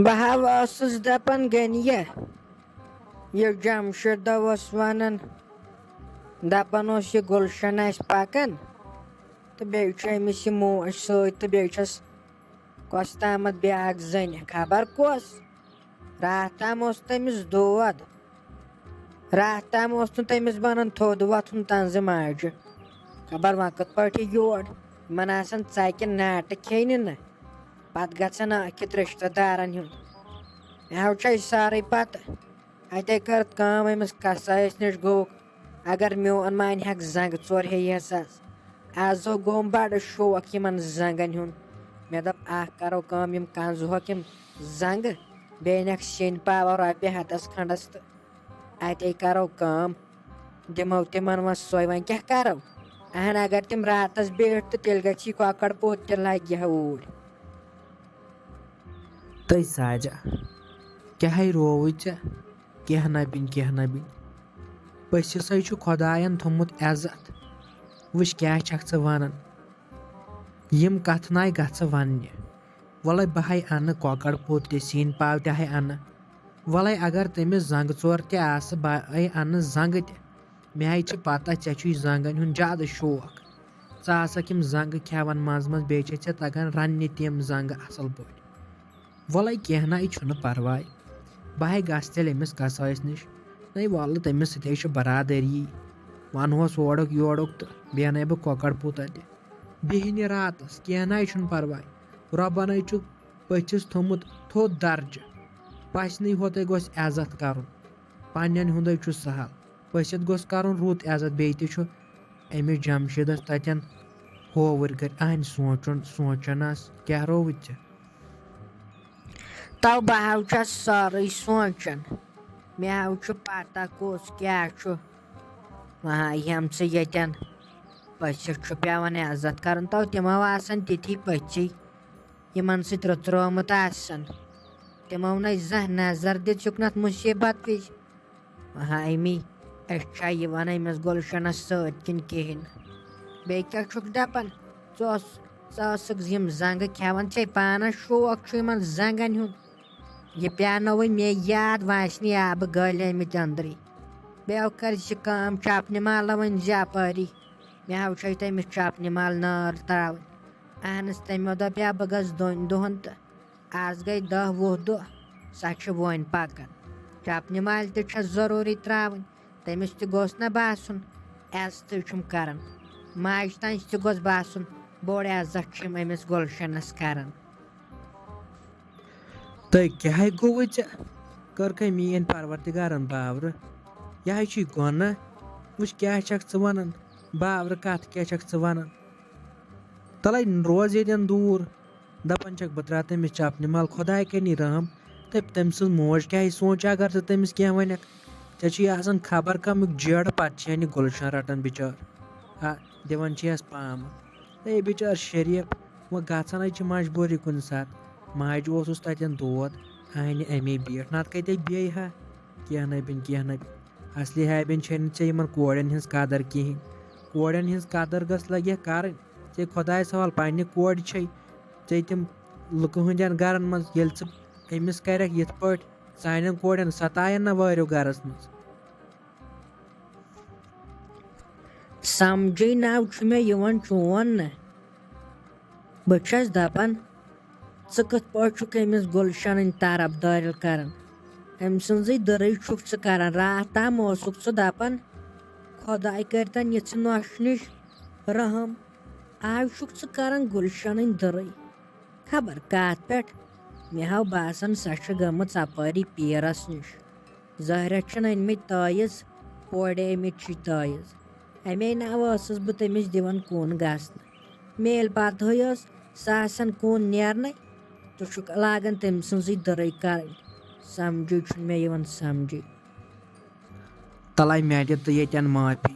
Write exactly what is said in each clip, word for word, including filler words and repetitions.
بہٕ ہا ٲسٕس دَپان، غنیہ، یہِ جمشیٖد دۄہ اوس وَنان، دَپان اوس، یہِ گُلشن آسہِ پَکان تہٕ بیٚیہِ چھُ أمِس یہِ موج سۭتۍ تہٕ بیٚیہِ چھَس کۄس تامَتھ بیٛاکھ زٔنۍ، خبر کۄس۔ راتھ تام اوس تٔمِس دود۔ راتھ تام اوس نہٕ تٔمِس بَنان تھوٚد وۄتھُن تَنزٕ ماجہِ۔ خبر وۄنۍ کِتھ پٲٹھۍ یہِ یور۔ یِمَن آسان ژَکہِ ناٹہٕ کھیٚنہِ نہ۔ پَتہٕ گژھان ٲکھِتھ رِشتہٕ دارَن ہُنٛد۔ مےٚ ہاو چھَے سارٕے پَتہٕ۔ اَتے کٔرٕتھ کٲم، أمِس کسٲیِس نِش گوٚوُکھ۔ اگر میون مانہِ ہَکھ زنٛگہٕ ژور ہیٚیہِ ہَسَس۔ آز گوٚوُم بَڑٕ شوق یِمَن زنٛگَن ہُنٛد۔ مےٚ دوٚپ، اَکھ کَرو کٲم، یِم کَنزٕ ہوکھ یِم زنٛگہٕ، بیٚیہِ نِکھ سِنۍ پاوا رۄپیہِ ہَتَس کھنٛڈَس تہٕ اَتے کَرو کٲم، دِمو تِمَن وۄنۍ سۄے۔ وۄنۍ کیٛاہ کَرو؟ اَہَن، اگر تِم راتَس بیٖٹھ تہٕ تیٚلہِ گژھِ یہِ کۄکَر پوٚت تہِ لَگہِ ہا اوٗرۍ۔ تٔے ساجا، کیٛاہ ہے رووُے ژےٚ؟ کینٛہہ نہ بِنۍ، کینٛہہ نہ بِنۍ۔ پٔژھِسَے چھُ خۄدایَن تھوٚمُت عزت۔ وٕچھ کیٛاہ چھَکھ ژٕ وَنان؟ یِم کَتھٕ ناے گژھٕ وَننہِ۔ وَلَے بہٕ ہے اَنہٕ کۄکَر پوٚت تہِ، سِنۍ پاو تہِ ہے اَنہٕ۔ وَلَے اگر تٔمِس زنٛگہٕ ژور تہِ آسہٕ، بہٕ ہے اَنہٕ زنٛگہٕ تہِ۔ مےٚ ہے چھِ پَتہ ژےٚ چھُے زنٛگَن ہُنٛد زیادٕ شوق۔ ژٕ آسَکھ یِم زنٛگہٕ کھٮ۪وان منٛزٕ منٛزٕ، بیٚیہِ چھےٚ ژےٚ تَگان رَننہِ تہِ یِم زنٛگہٕ اَصٕل پٲٹھۍ۔ وَلَے کینٛہہ نَے چھُنہٕ پَرواے۔ بہٕ ہے گژھٕ تیٚلہِ أمِس کسٲیِس نِش۔ نَے وَلہٕ تٔمِس سۭتۍ ہے چھِ برادٔری۔ وَنہوس اورُک یورُک تہٕ بیٚیہِ اَنَے بہٕ کۄکَر پوٚت اَتہِ۔ بیٚہنہِ راتَس، کینٛہہ نَے چھُنہٕ پَرواے۔ رۄبَن ہے چھُ پٔژھِس تھوٚمُت تھوٚد درجہٕ۔ پَژھنٕے ہوتَے گوٚژھ عزت کَرُن۔ پنٛنٮ۪ن ہُنٛدَے چھُ سہل۔ پٔژھِس گوٚژھ کَرُن رُت عزت۔ بیٚیہِ تہِ چھُ أمِس جمشیٖدَس تَتٮ۪ن ہووٕرۍ کٔرۍ۔ اَہَنہِ سونٛچُن، سونٛچُن آس، کیٛاہ رووُے ژےٚ؟ تو بہٕ ہاو چھَس سٲرٕے سونٛچان۔ مےٚ ہاو چھُ پَتہ کُس کیٛاہ چھُ۔ وۄنۍ ہاے ہٮ۪م ژٕ ییٚتٮ۪ن۔ پٔژھِس چھُ پٮ۪وان عزت کَرُن، تو تِمو آسان تِتھی پٔژھی، یِمَن سۭتۍ رٕژرومُت آسان۔ تِمو نَے زانٛہہ نظر دِژ یُکنَتھ مُصیٖبت وِزِ۔ ہاے می، أسۍ چھا یِوان أمِس گُلشَنَس سۭتۍ کِنہٕ کِہیٖنۍ؟ بیٚیہِ کیٛاہ چھُکھ دَپان؟ ژٕ اوس-، ژٕ ٲسٕکھ یِم زنٛگہٕ کھٮ۪وان، ژےٚ پانَس شوق چھُ یِمَن زنٛگَن ہُنٛد۔ یہِ پیٛانووُے مےٚ یاد، وۄنۍ آسہِ نہٕ آبہٕ گٲلۍ آمٕتۍ أنٛدرٕے۔ بیٚیہِ کَر زِ کٲم، چَپنہِ مالہٕ وۄنۍ زِ اَپٲری۔ مےٚ ہاو چھَے تٔمِس چَپنہِ مال نٲر ترٛاوٕنۍ۔ اَہنَس، تٔمۍ دوٚپ یا بہٕ گژھٕ دۄن دۄہَن تہٕ آز گٔے دَہ وُہ دۄہ، سۄ چھِ وۄنۍ پَکان۔ چَپنہِ مالہِ تہِ چھَس ضروٗری ترٛاوٕنۍ، تٔمِس تہِ گوٚژھ نہ باسُن عزتٕے چھُم کَران۔ ماجہِ تانۍ تہِ گوٚژھ باسُن بوٚڑ عزت چھِم أمِس گُلشَنَس کَران۔ تہٕ کیٛاہ ہے گوٚوُے ژےٚ؟ کٔرکھے میٛٲنۍ پروردگارن باورٕ؟ یہِ ہے چھُے گۄناہ۔ وٕچھ کیٛاہ چھَکھ ژٕ وَنان؟ باورٕ کَتھ کیٛاہ چھَکھ ژٕ وَنان؟ تَلَے روز ییٚتٮ۪ن دوٗر۔ دَپان چھَکھ بہٕ ترٛاوٕ تٔمِس چَپنہِ مَل، خۄداے کَرِ رحم۔ تہٕ تٔمۍ سٕنٛز موج کیٛاہ سونٛچہِ اگر ژٕ تٔمِس کینٛہہ وَنَکھ؟ ژےٚ چھُے آسان خبر کَمیُک جیڑٕ، پَتہٕ چھِ یعنی گُلشَن رَٹان بِچٲر۔ ہا، دِوان چھِ یَس پامہٕ۔ ہے بِچٲر شریٖف، وۄنۍ گژھان ہے چھِ مجبوٗری کُنہِ ساتہٕ۔ ماجہِ اوسُس تَتٮ۪ن دود، اَہنہِ اَمے بیٖٹھ، نَتہٕ کَتہِ بیٚیہِ ہا؟ کینٛہہ نَے بِنۍ، کینٛہہ نَے بِنۍ۔ اَصلی ہا بِنۍ چھَنہٕ ژےٚ یِمَن کورٮ۪ن ہٕنٛز قدر کِہیٖنۍ۔ کورٮ۪ن ہٕنٛز قدر گٔژھ لَگہِ ہا کَرٕنۍ۔ ژےٚ خۄدایَس حوال پنٛنہِ کورِ چھے، ژےٚ تِم لُکہٕ ہٕنٛدٮ۪ن گَرَن منٛز، ییٚلہِ ژٕ أمِس کَرٮ۪کھ یِتھ پٲٹھۍ، سانٮ۪ن کورٮ۪ن سَتایَن نہ وٲرِو گَرَس منٛز۔ سمجھٕے ناو چھُ مےٚ یِوان چون نہٕ۔ بہٕ چھَس دَپان، ژٕ کِتھ پٲٹھۍ چھُکھ أمِس گُلشَنٕنۍ طرفدٲری کران؟ أمۍ سٕنٛزٕے دٕرٕے چھُکھ ژٕ کران۔ راتھ تام اوسُکھ ژٕ دَپان، خۄداے کٔرۍتَن یِژھٕ نۄشہِ نِش رحم۔ آز چھُکھ ژٕ کران گُلشَنٕنۍ دٕرٕے۔ خبر کَتھ پٮ۪ٹھ؟ مےٚ ہاو باسان، سۄ چھِ گٔمٕژ اَپٲری پیٖرَس نِش۔ ظٲہرَس چھِن أنۍمٕتۍ تٲیٖز، پورے أنۍمٕتۍ چھِ تٲیٖز۔ اَمے ناوٕ ٲسٕس بہٕ تٔمِس دِوان کُن گژھنہٕ۔ مےٚ ییٚلہِ پَتہٕے ٲس سۄ آسان کُن نیرنَے، ژٕ چھُکھ لاگان تٔمۍ سٕنٛزٕے دٕرٕے کَرٕنۍ۔ سَمجھٕے چھُنہٕ مےٚ یِوان سَمجھٕے۔ تَلَے مےٚ دِ تہٕ ییٚتٮ۪ن معٲفی۔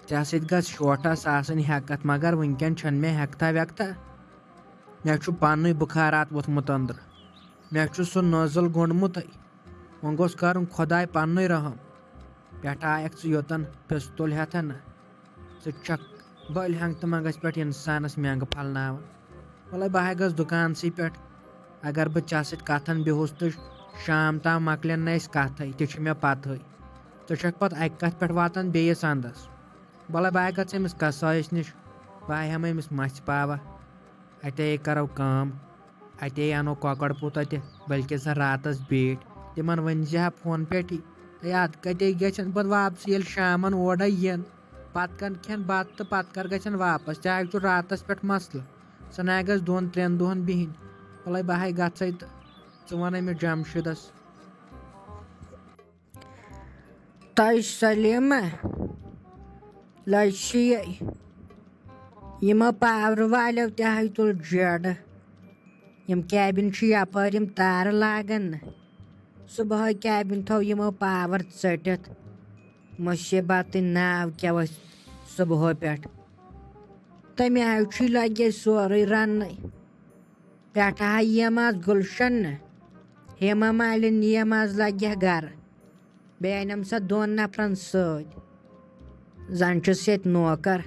ژےٚ سۭتۍ گژھِ شوٹھَس آسٕنۍ ہٮ۪کَتھ، مگر وٕنۍکٮ۪ن چھَنہٕ مےٚ ہٮ۪کتھا وٮ۪کتھا۔ مےٚ چھُ پَننُے بُخارات ووٚتھمُت أنٛدرٕ۔ مےٚ چھُ سُہ نٲزٕل گوٚنڈمُتٕے۔ وۄنۍ گوٚژھ کَرُن خۄداے پَننُے رحم۔ پٮ۪ٹھٕ آیَکھ ژٕ یوٚتَن پِستول ہٮ۪تھ نہ۔ ژٕ چھَکھ بٔلۍ ہنٛگتہٕ منٛگَس پٮ۪ٹھ اِنسانَس مٮ۪نٛگہٕ پھَلناوان۔ وَلَے بہٕ ہا گژھٕ دُکانسٕے پٮ۪ٹھ۔ اگر بہٕ ژےٚ سۭتۍ کتھن بیٚہُس تہٕ شام تام مۄکلن نہٕ اَسہِ کتھے، تہِ چھُ مےٚ پتہٕے۔ ژٕ چھکھ پتہٕ اکہِ کتھِ پٮ۪ٹھ واتان بیٚیِس اندس۔ وَلے بہٕ ہا گژھٕ أمِس قصٲیِس نِش، بہٕ ہا ہٮ۪مہٕ أمِس مژھِ پاوا۔ اتے کرو کٲم، اتے انو کۄکر پوٗت تہِ، بلکہِ زن راتس بیٖٹھۍ۔ تِمن ؤنۍ زِ ہا فون پٮ۪ٹھٕے، تہٕ یاد کتے گژھن پتہٕ واپس ییٚلہِ شامن اورے یِن۔ پتہٕ کر کھٮ۪ن بتہٕ تہٕ پتہٕ کر گژھن واپس، تہِ ہا چھُ راتس پٮ۪ٹھ مسلہٕ۔ سُہ نہ گژھِ دۄن ترٛٮ۪ن دۄہن بِہِنۍ۔ وَلے بہٕ ہاے گژھے تہٕ ژٕ وَن أمِس جمشیٖدس۔ تۄہہِ سلیمہ لٔج چھِ یہِ، یِمو پاورٕ والیو تہِ ہاے تُل جیڈٕ۔ یِم کیبن چھِ یپٲرۍ یِم تارٕ لاگان نہ۔ صبحٲے کیبن تھوٚو یِمو پاور ژٔٹِتھ۔ مُصیبتٕنۍ ناو کیٛاہ ٲسۍ صبحٲے پٮ۪ٹھ۔ تَمہِ آیہِ چھُے لگے سورُے رننَے۔ پٮ۪ٹھٕ ہا یِم آز گُلشن نہ۔ ہیما مالِنۍ یِم آز لگہِ گرٕ۔ بیٚیہِ أنِم سۄ دۄن نفرن سۭتۍ۔ زن چھُس ییٚتہِ نوکر۔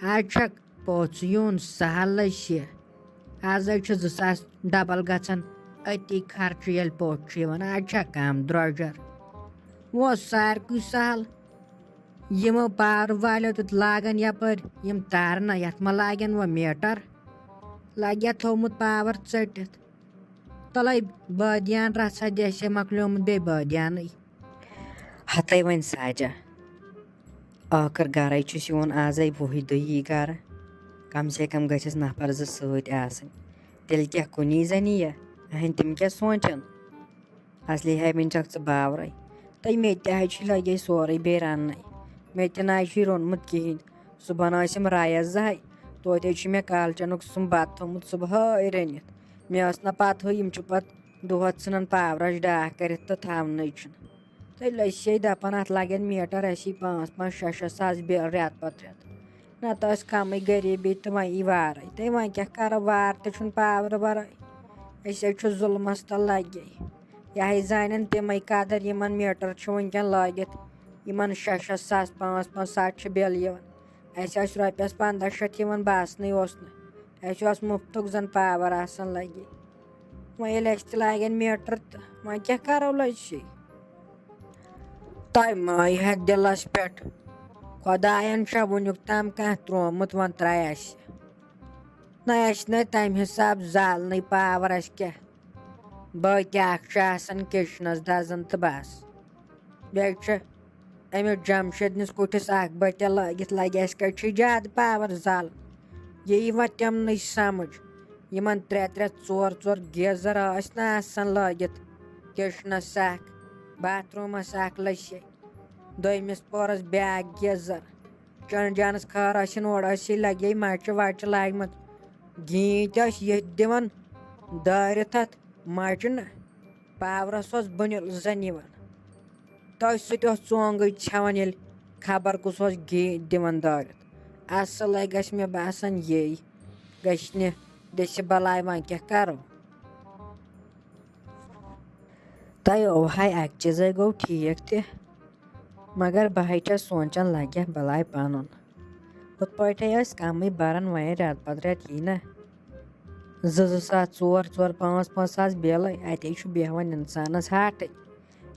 آز چھکھ پوٚژھ یُن سہلٕے چھِ۔ آز حظ چھُ زٕ ساس ڈبل گژھان أتی خرچہٕ ییٚلہِ پوٚژھ چھُ یِوان۔ آز چھا کم درٛۄجر؟ وۄنۍ اوس سارکُے سہل۔ یِمو پاور والیو تہِ لاگان یپٲرۍ یِم تارٕ نہ، یتھ ما لاگن وۄنۍ میٹر؟ لگہِ تھوٚومُت پاور ژٔٹِتھ۔ تلے بٲدیان رژھا دِ اَسے مۄکلیومُت بیٚیہِ بٲدیانٕے۔ ہتے وۄنۍ ساجا، ٲخٕر گرے چھُس یِوان آزے وُہہِ دۄہہِ یی گرٕ۔ کم سے کم گژھٮ۪س نفر زٕ سۭتۍ آسٕنۍ۔ تیٚلہِ کیٛاہ کُنی زٔنی یا؟ اہن تِم کیٛاہ سونٛچن؟ اصلی ہے وٕنہِ چھکھ ژٕ باورے۔ تہٕ مےٚ تہِ حظ چھُ لگے سورُے بیٚیہِ رننَے۔ مےٚ تہِ نہ حظ چھُے روٚنمُت کِہیٖنۍ۔ صُبحن ٲسِم رایس زٕ ہاے، توتہِ حظ چھُ مےٚ کالچنُک سُم بتہٕ تھوٚومُت صُبحٲے رٔنِتھ۔ مےٚ ٲس نہ پتہٕے، یِم چھِ پتہٕ دۄہس ژھٕنان پاورس ڈاکھ کٔرِتھ تہٕ تھاونٕے چھُنہٕ۔ تیٚلہِ أسۍ ہے دپان، اتھ لگن میٹر اسی پانٛژھ پانٛژھ شےٚ شےٚ ساس بِل رٮ۪تہٕ پتہٕ رٮ۪تہٕ۔ نتہٕ ٲس کمٕے غریٖبی تہٕ وۄنۍ یی وارے۔ تہٕ وۄنۍ کیٛاہ کرو، وار تہِ چھُنہٕ پاورٕ ورٲے۔ أسۍ حظ چھِ ظُلمس تل لگے۔ یہِ ہے زانن تِمے قدر، یِمن میٹر چھُ وٕنکیٚن لٲگِتھ۔ یِمن شےٚ شےٚ ساس، پانٛژھ پانٛژھ ساس چھِ بِل یِوان۔ اَسہِ ٲسۍ رۄپیس پنٛداہ شیٚتھ یِوان، باسنٕے اوس نہٕ۔ اَسہِ اوس مُفتُک زن پاور آسان لگے۔ وۄنۍ ییٚلہِ اَسہِ تہِ لاگن میٹر تہٕ وۄنۍ کیٛاہ کرو لٔجۍ؟ تۄہہِ مٲے ہٮ۪تھ دِلس پٮ۪ٹھ، خۄداین چھا وُنیُک تام کانٛہہ ترٛوومُت وۄنۍ ترٛایہِ اَسہِ؟ نہ، اَسہِ نَے تَمہِ حساب زالنٕے پاور، اَسہِ کیٛاہ؟ بٲتہِ اکھ چھُ آسان کِچنس دَزان تہٕ بس۔ بیٚیہِ چھُ أمِس جمشیدنِس کُٹھِس اکھ بٲتہِ لٲگِتھ، لگہِ اَسہِ کَتہِ چھُ زیادٕ پاور زالُن؟ یہِ یی وۄنۍ تِمنٕے سمجھ، یِمن ترٛےٚ ترٛےٚ ژور ژور گیٖزر ٲسۍ نہ آسان لٲگِتھ، کِچنس اکھ، باتھ روٗمس اکھ لٔسے، دوٚیمِس پورس بیٛاکھ گیٖزر۔ چٲنۍ جانس خٲر ٲسِن اورٕ ٲسی لگے مچہِ وچہِ لاجمژ۔ گیٖتۍ ٲسۍ ییٚتھۍ دِوان دٲرِتھ اتھ مچہِ نہ۔ پاورس اوس بُنیُل زن یِوان۔ تۄہہِ سۭتۍ اوس ژونگٕے ژھٮ۪وان ییٚلہِ خبر کُس اوس گیٖتۍ دِوان دٲرِتھ۔ اصلے گژھِ مےٚ باسان یے۔ گژھِ نہٕ دٔسہِ بلاے، وۄنۍ کیٛاہ کرو؟ تۄہہِ اوہاے اکہِ چیٖزے گوٚو ٹھیٖک تہِ، مگر بہٕ ہے چھَس سونٛچان لگہِ ہا بلاے پنُن۔ ہُتھ پٲٹھۍ ہے ٲسۍ کمٕے بران، وۄنۍ رٮ۪تہٕ پتہٕ رٮ۪تہٕ یی نہ زٕ زٕ ساس، ژور ژور، پانٛژھ پانٛژھ ساس بِلٕے، اتے چھُ بیہوان انسانس ہاٹٕے۔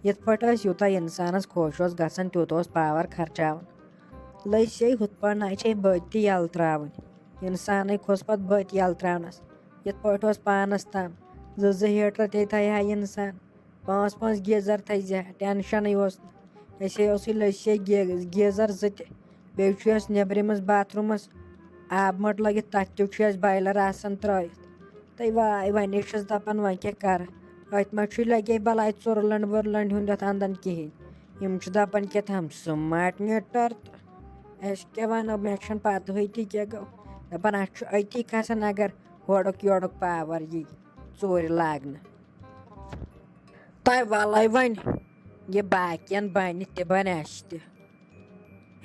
یِتھ پٲٹھۍ ٲسۍ یوٗتاہ انسانس خۄش اوس گژھان، تیوٗت اوس پاور خرچاوان۔ لٔسۍ ہے ہُتھ پٲٹھۍ نہ چھے بٔتۍ تہِ یَلہٕ ترٛاوٕنۍ۔ انسانٕے کھوٚت پتہٕ بٔتۍ یَلہٕ ترٛاونس۔ یِتھ پٲٹھۍ اوس پانس تام زٕ زٕ ہیٹر تہِ تھایہِ ہا انسان، پانٛژھ پانٛژھ گیٖزر تھٲیزِ ہا، ٹینشنٕے اوس نہٕ۔ أسۍ ہے اوسُے لٔسۍ ہے گیٖ-، گیٖزر زٕ تہِ، بیٚیہِ چھُ یَس نیٚبرِمِس باتھ روٗمس آبہٕ مٔٹ لٲگِتھ، تتھ تہِ چھُ اَسہِ بایلر آسان ترٲیِتھ۔ تہٕ واے، وۄنۍ چھَس دَپان، وۄنۍ کیٛاہ کَرٕ؟ أتھۍ ما چھُے لگے بلاے ژُرلنٛڈ وُرلنٛڈ ہُنٛد یَتھ اَنٛدَن کِہیٖنۍ۔ یِم چھِ دَپان کیٛاہ تام سٕمارٹ میٖٹر تہٕ اَسہِ کیٛاہ وَنو، مےٚ چھَنہٕ پَتہٕے تہِ کیٛاہ گوٚو۔ دَپان اَسہِ چھُ أتی کھسان اگر ہورُک یورُک پاوَر یی ژوٗرِ لاگنہٕ۔ تۄہہِ وَلَے وۄنۍ یہِ باقیَن بَنہِ تہِ بَنہِ اَسہِ تہِ۔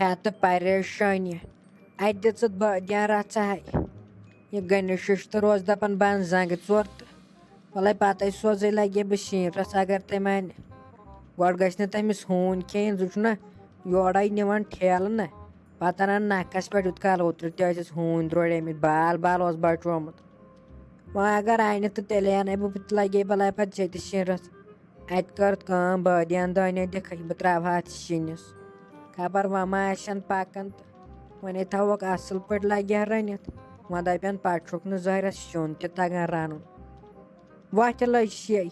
ہیٚتہٕ پریشٲنی۔ اَتہِ دِژٕتھ بٲدیان رَژھا ہے۔ یہِ گٔنِش شِشتٕر اوس دَپان بہٕ اَنہٕ زنٛگہٕ ژور تہٕ وَلَے پَتَے سوزَے لَگے بہٕ شیٖن رَژھ اگر تٔمۍ اَنہِ۔ گۄڈٕ گژھِ نہٕ تٔمِس ہوٗنۍ کھیٚنۍ، سُہ چھُنہ یورَے نِوان ٹھیلہٕ نہ۔ پَتہٕ اَنان نَکھَس پٮ۪ٹھ، یُتھ کال اوترٕ تہِ ٲسِس ہوٗنۍ درٛوڑیمٕتۍ، بال بال اوس بَچومُت۔ وۄنۍ اگر اَنہِ تہٕ تیٚلے اَنَے بہٕ، بہٕ تہِ لَگے بَلاے پَتہٕ ژےٚ تہِ شِنرَس۔ اَتہِ کٔر کٲم، بٲدیان دٲنۍ دِکھَے بہٕ ترٛاوٕ ہا اَتھ شِنِس۔ خبر وۄنۍ ما آسن پَکان تہٕ وۄنۍ تھاووکھ اَصٕل پٲٹھۍ لَگہِ ہا رٔنِتھ۔ وۄنۍ دَپن پَتہٕ چھُکھ نہٕ ظٲہرَس سیُن تہِ تَگان رَنُن۔ وۄتھ تہِ لٔج شے،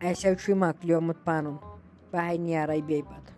اَسہِ حظ چھُے مۄکلیومُت پَنُن، بہٕ ہے نیرَے بیٚیہِ پَتہٕ۔